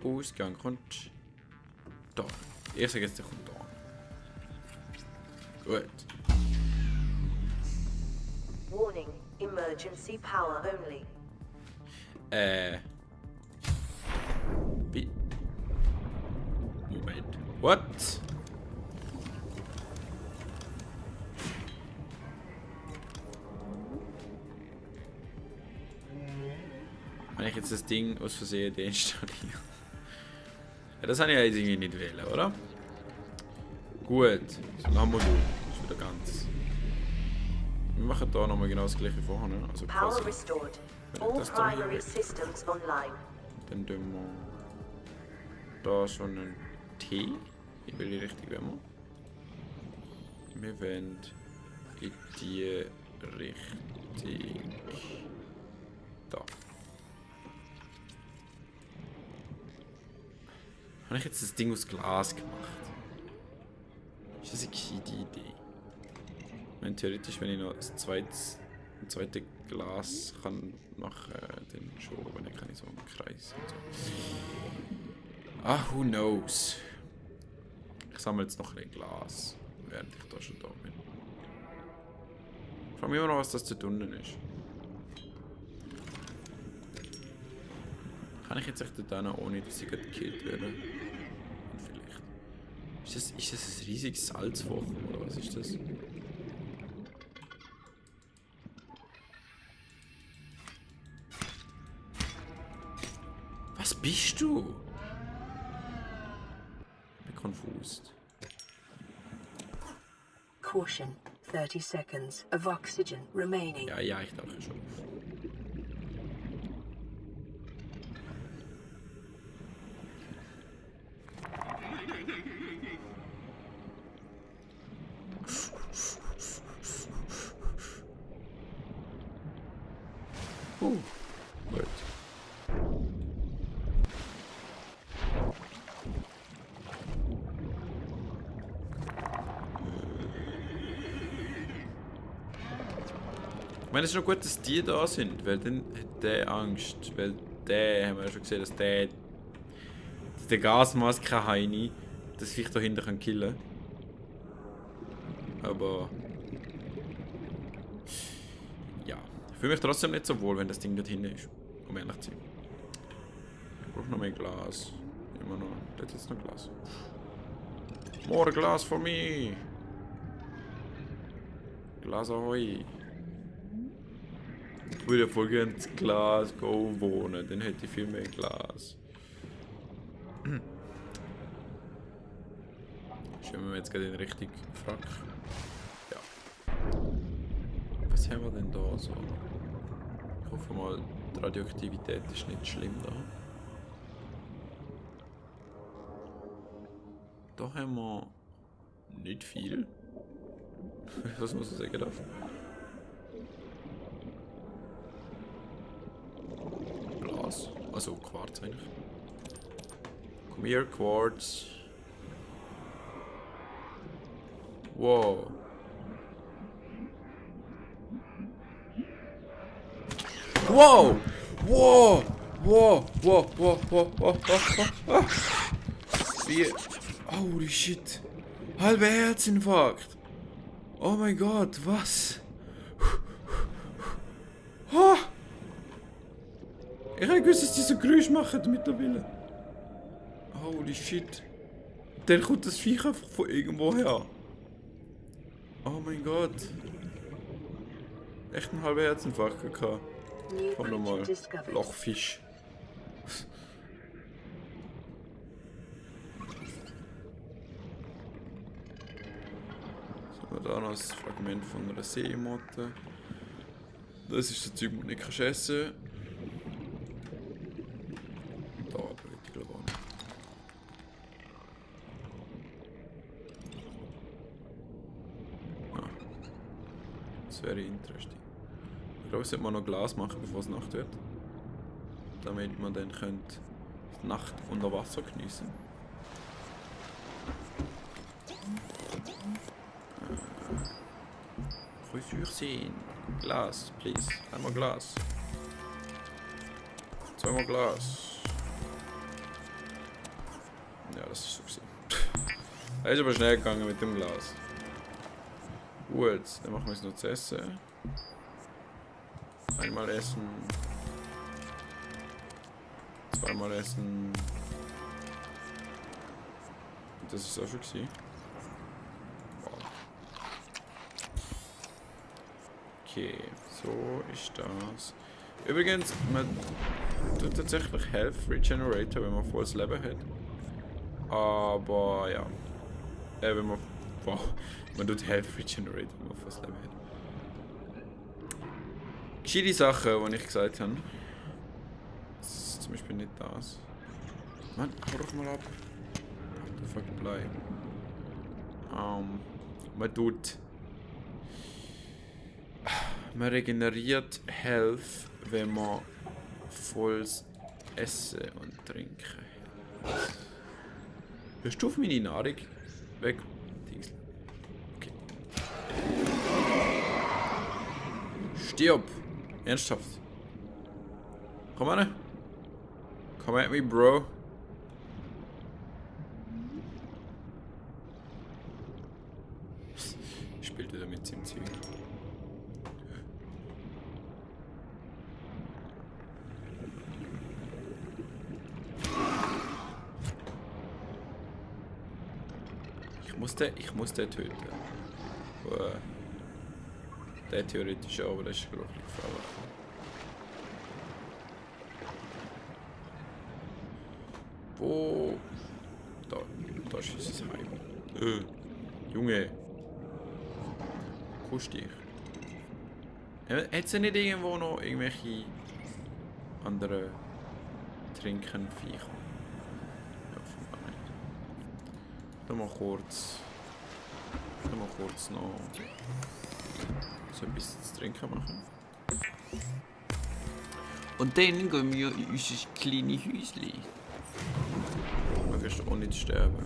Ausgang kommt da. Ich sage jetzt, der kommt da. Gut. Warning, emergency power only. Moment. What? Wenn ich jetzt das Ding aus Versehen deinstalliere. Ja, das habe ich ja jetzt irgendwie nicht wählen, oder? Gut. So haben wir das. Das ist wieder ganz. Wir machen hier nochmal genau das gleiche wie vorher, ne? Also Power quasi. restored. Wenn All das da hier primary weg. systems online. Dann tun wir da so einen T. In welche Richtung wollen wir? Wir wollen in die Richtung da. Habe ich jetzt das Ding aus Glas gemacht? Ist das eine gute Idee? Ich meine, theoretisch, wenn ich noch ein zweites Glas kann machen, dann schon, wenn ich kann ich so einen Kreis und so. Ah, who knows? Ich sammle jetzt noch ein Glas, während ich da schon da bin. Ich frage mich immer noch, was das zu tun ist. Kann ich jetzt echt da hin, ohne dass ich gekillt werde? Und vielleicht. Ist das ein riesiges Salzfach oder was ist das? Was bist du? Ich bin confused. Caution, 30 seconds of oxygen remaining. Ja, ich tauche schon auf. Gut. Ich meine, es ist noch gut, dass die da sind, weil dann hat der Angst. Weil der, haben wir ja schon gesehen, dass der Gasmaske Heini das Viech dahinter kann killen. Aber ja, ich fühle mich trotzdem nicht so wohl, wenn das Ding dort hinten ist, um ehrlich zu sein. Ich brauche noch mehr Glas. Immer noch. Da ist jetzt noch Glas. More Glas for me! Glas ahoi! Ich würde voll gerne ins Glas wohnen, dann hätte ich viel mehr Glas. Schauen wir jetzt gerade in Richtung Frack. Ja. Was haben wir denn da so? Ich hoffe mal, die Radioaktivität ist nicht schlimm da. Da haben wir nicht viel. Was muss ich sagen dafür? Glas. Also Quarz eigentlich. Komm hier, Quarz. Wow. Wow! Wow! Wow! Wow! Wow! Wow! Wow! Wow! Wie? Holy shit! Halber Herzinfarkt! Oh mein Gott, was? Oh. Ich hätte gewusst, dass die so Geräusche machen mittlerweile. Holy shit. Dann kommt das Viech einfach von irgendwo her. Oh mein Gott. Echt einen halben Herzinfarkt gehabt. Komm nochmal. Lochfisch. So, da noch das Fragment von einer Seemotte. Das ist das Zeug, das du nicht essen kannst. Da will ich glaube auch nicht. Ah. Das wäre interesting. Ich glaube, es sollte man noch Glas machen, bevor es Nacht wird. Damit man dann könnte die Nacht unter Wasser geniessen. Sehen. Glas, please. Einmal Glas. Zweimal Glas. Ja, das ist so gewesen. Er ist aber schnell gegangen mit dem Glas. Gut, dann machen wir es noch zu essen. Einmal essen. Zweimal essen. Das ist auch schon gewesen. Wow. Okay, so ist das. Übrigens, man tut tatsächlich Health Regenerator, wenn man volles Leben hat. Aber ja. Wenn man. Wow. Man tut Health Regenerator, wenn man volles Leben hat. Gescheite Sachen, die ich gesagt habe. Das ist zum Beispiel nicht das. Mann, hau doch mal ab. The fuck Blei. Man tut. Man regeneriert Health, wenn man volles Essen und Trinken hat. Hörst du auf meine Nahrung? Weg. Okay. Stirb! Ernsthaft. Komm an. Come at me, bro. Spielt er mit seinem Zeug? Ich muss den töten. Der theoretisch auch, aber das ist glaube ich gefallen. Wo? Da ist unser Heim. Junge. Kust dich. Hat es nicht irgendwo noch irgendwelche andere Trinkenviecher? Ja, offenbar nicht. Dann mal kurz noch so ein bisschen zu trinken machen. Und dann gehen wir in unser kleines Häuschen. Man kann auch nicht sterben.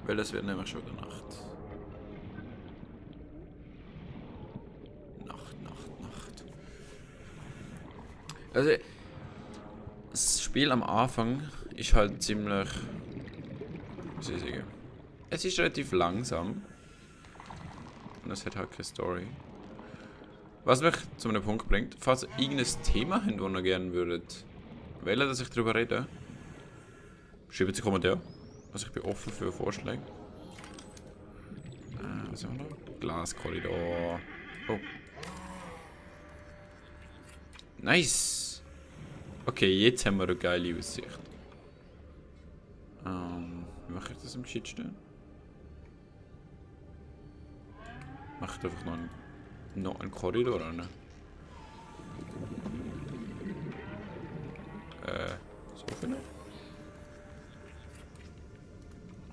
Weil es wird nämlich schon wieder Nacht. Nacht. Also, das Spiel am Anfang ist halt ziemlich. Wie soll ich sagen? Es ist relativ langsam. Und es hat halt keine Story. Was mich zu einem Punkt bringt, falls ihr irgendein Thema habt, das ihr gerne würdet wählen, dass ich darüber rede, schreibt es in die Kommentare. Also ich bin offen für Vorschläge. Was haben wir noch? Glaskorridor. Oh. Nice! Okay, jetzt haben wir eine geile Aussicht. Wie mache ich das am geschicktesten? Mache ich einfach noch einen Korridor rein. So viel.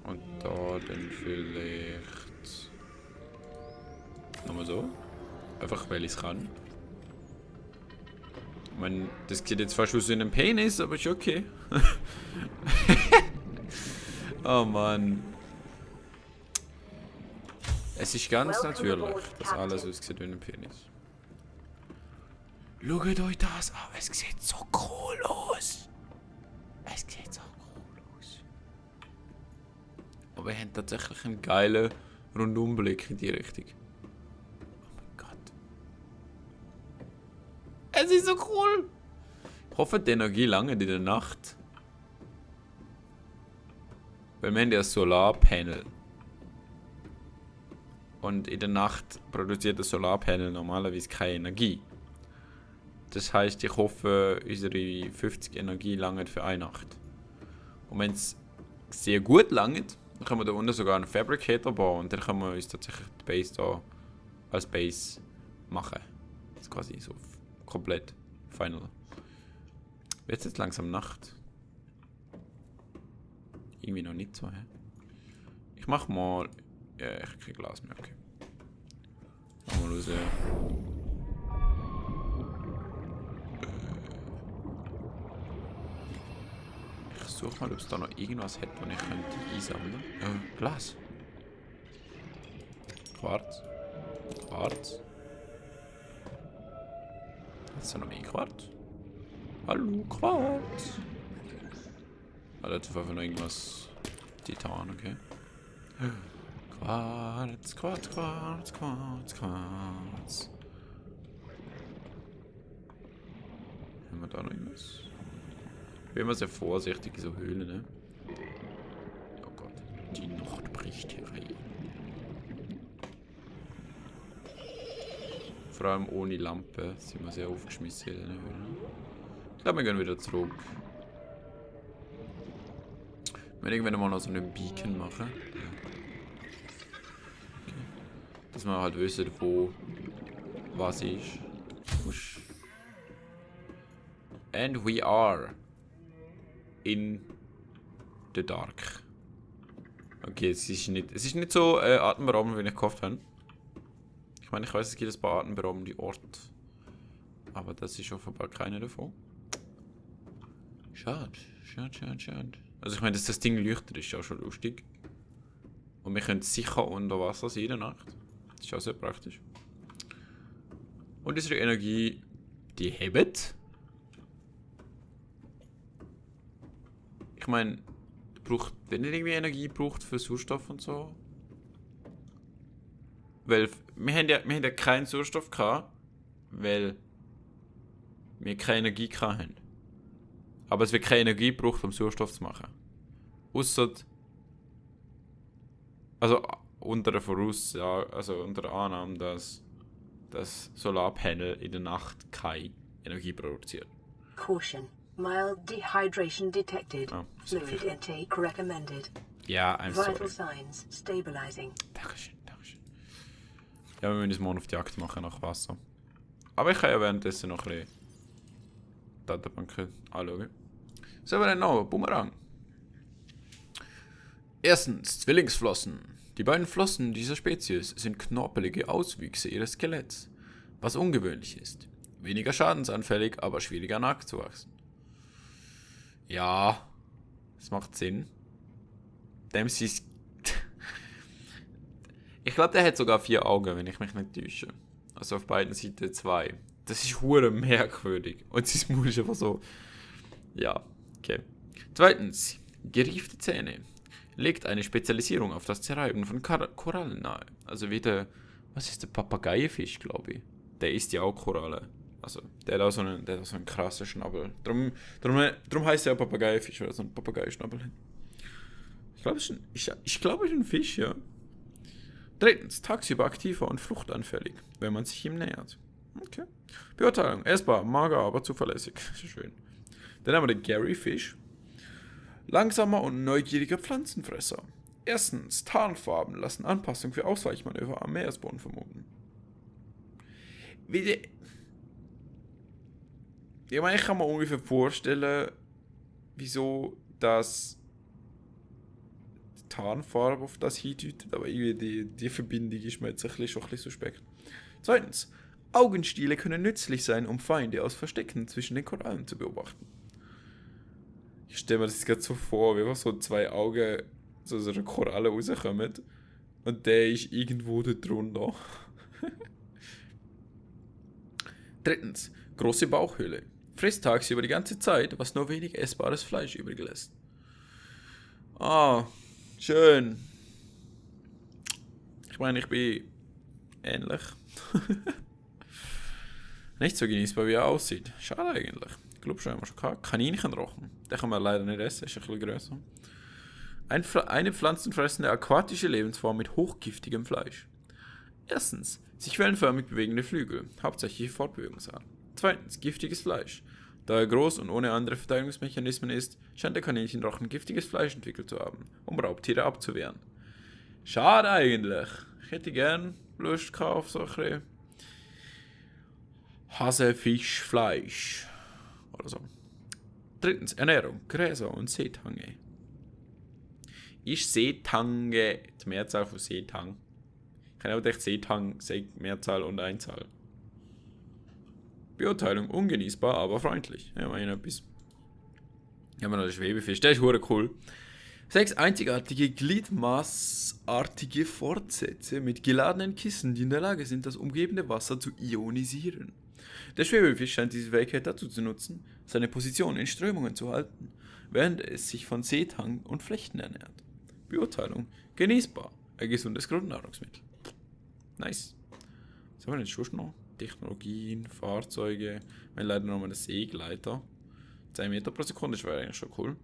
Und da dann vielleicht nochmal so. Einfach weil ich es kann. Ich meine, das sieht jetzt fast aus wie ein Penis, aber ist okay. Oh Mann. Es ist ganz natürlich, dass alles aussieht wie ein Penis. Schaut euch das an, es sieht so cool aus. Es sieht so cool aus. Aber wir haben tatsächlich einen geilen Rundumblick in die Richtung. Oh mein Gott. Es ist so cool. Ich hoffe, die Energie lange in der Nacht. Weil wir haben ja ein Solarpanel. Und in der Nacht produziert das Solarpanel normalerweise keine Energie. Das heisst, ich hoffe, unsere 50 Energie langt für eine Nacht. Und wenn es sehr gut langt, dann können wir da unten sogar einen Fabricator bauen und dann können wir uns tatsächlich die Base da als Base machen. Das ist quasi so komplett final. Wird jetzt langsam Nacht? Irgendwie noch nicht so, hä? Ich mach mal. Ja, ich krieg Glas mehr, okay. Mal los, ja. Ich suche mal, ob es da noch irgendwas hätte, was ich könnte einsammeln. Glas. Quarz. Ist da noch mehr Quarz? Hallo, Quarz. Ah, dazu war noch irgendwas. Titan, okay. Quarz, Quarz, Quarz, Quarz, Quarz. Haben wir da noch irgendwas? Ich bin immer sehr vorsichtig in so Höhlen, ne? Oh Gott, die Nacht bricht herein. Vor allem ohne Lampe sind wir sehr aufgeschmissen in den Höhlen. Ich glaube, wir gehen wieder zurück. Wir werden irgendwann mal noch so einen Beacon machen. Okay. Dass wir halt wissen, wo was ist. And we are in the dark. Okay, es ist nicht so atemberaubend, wie ich gehofft habe. Ich meine, ich weiß, es gibt ein paar atemberaubende Orte. Aber das ist offenbar keiner davon. Schade. Also ich meine, dass das Ding leuchtet, ist ja schon lustig. Und wir können sicher unter Wasser sein in der Nacht. Das ist auch sehr praktisch. Und unsere Energie, die hebt. Ich meine, wenn ihr irgendwie Energie braucht für Sauerstoff und so. Weil wir haben ja keinen Sauerstoff gehabt, weil wir keine Energie hatten. Aber es wird keine Energie gebraucht, um Sauerstoff zu machen. Ausser. Also unter der unter der Annahme, dass das Solarpanel in der Nacht keine Energie produziert. Caution. Mild dehydration detected. Oh, Fluid intake recommended. Ja, I'm Vital sorry. signs stabilizing. Dankeschön. Ja, wir müssen uns morgen auf die Jagd machen nach Wasser. Aber ich kann ja währenddessen noch ein bisschen Datenbanken anschauen. Was haben wir denn noch? Boomerang. Erstens, Zwillingsflossen. Die beiden Flossen dieser Spezies sind knorpelige Auswüchse ihres Skeletts, was ungewöhnlich ist. Weniger schadensanfällig, aber schwieriger nachzuwachsen. Ja, das macht Sinn. Ich glaube, der hat sogar 4 Augen, wenn ich mich nicht täusche. Also auf beiden Seiten 2. Das ist hure merkwürdig. Und sein Maul ist einfach so. Ja, okay. Zweitens, geriefte Zähne. Legt eine Spezialisierung auf das Zerreiben von Korallen nahe. Also wie der. Was ist der Papageienfisch, glaube ich? Der isst ja auch Korallen. Also, der hat auch so einen krassen Schnabel. Drum heißt er auch Papageienfisch, weil er so einen Papageienschnabel hat. Ich glaube, es ist ein Fisch, ja. Drittens, tagsüber aktiver und fluchtanfällig, wenn man sich ihm nähert. Okay. Beurteilung, essbar, mager, aber zuverlässig. Schön. Dann haben wir den Garyfish. Langsamer und neugieriger Pflanzenfresser. Erstens, Tarnfarben lassen Anpassung für Ausweichmanöver am Meeresboden vermuten. Ich meine, ich kann mir ungefähr vorstellen, wieso das Tarnfarbe auf das hindeutet, aber irgendwie die Verbindung ist mir jetzt schon ein bisschen suspekt. Zweitens, Augenstiele können nützlich sein, um Feinde aus Verstecken zwischen den Korallen zu beobachten. Ich stelle mir das gerade so vor, wie einfach so 2 Augen so aus einer Koralle rauskommen und der ist irgendwo da drunter. Drittens, große Bauchhöhle. Frisst tagsüber die ganze Zeit, was nur wenig essbares Fleisch übrig lässt. Ah, schön. Ich meine, ich bin ähnlich. Nicht so genießbar, wie er aussieht. Schade eigentlich. Ich glaube schon, haben wir schon gehabt. Kaninchenrochen. Den kann man leider nicht essen, ist ein bisschen grösser. Eine pflanzenfressende aquatische Lebensform mit hochgiftigem Fleisch. Erstens, sich wellenförmig bewegende Flügel, hauptsächlich Fortbewegungsart. Zweitens, giftiges Fleisch. Da er groß und ohne andere Verteidigungsmechanismen ist, scheint der Kaninchenrochen giftiges Fleisch entwickelt zu haben, um Raubtiere abzuwehren. Schade eigentlich. Ich hätte gern Lust gehabt auf so ein bisschen Hasefischfleisch. Oder so. Drittens, Ernährung, Gräser und Seetange. Ist Seetange die Mehrzahl von Seetang? Ich kann auch gedacht, Seetang sei Mehrzahl und Einzahl. Beurteilung, ungenießbar, aber freundlich. Ja, mal etwas. Ja, wir noch den Schwebefisch, der ist hure cool. 6 einzigartige gliedmaßartige Fortsätze mit geladenen Kissen, die in der Lage sind, das umgebende Wasser zu ionisieren. Der Schwebefisch scheint diese Fähigkeit dazu zu nutzen, seine Position in Strömungen zu halten, während es sich von Seetang und Flechten ernährt. Beurteilung: genießbar, ein gesundes Grundnahrungsmittel. Nice. Was haben wir denn schon noch? Technologien, Fahrzeuge, wir haben leider nochmal einen Seegleiter. 2 Meter pro Sekunde, das wäre eigentlich schon cool.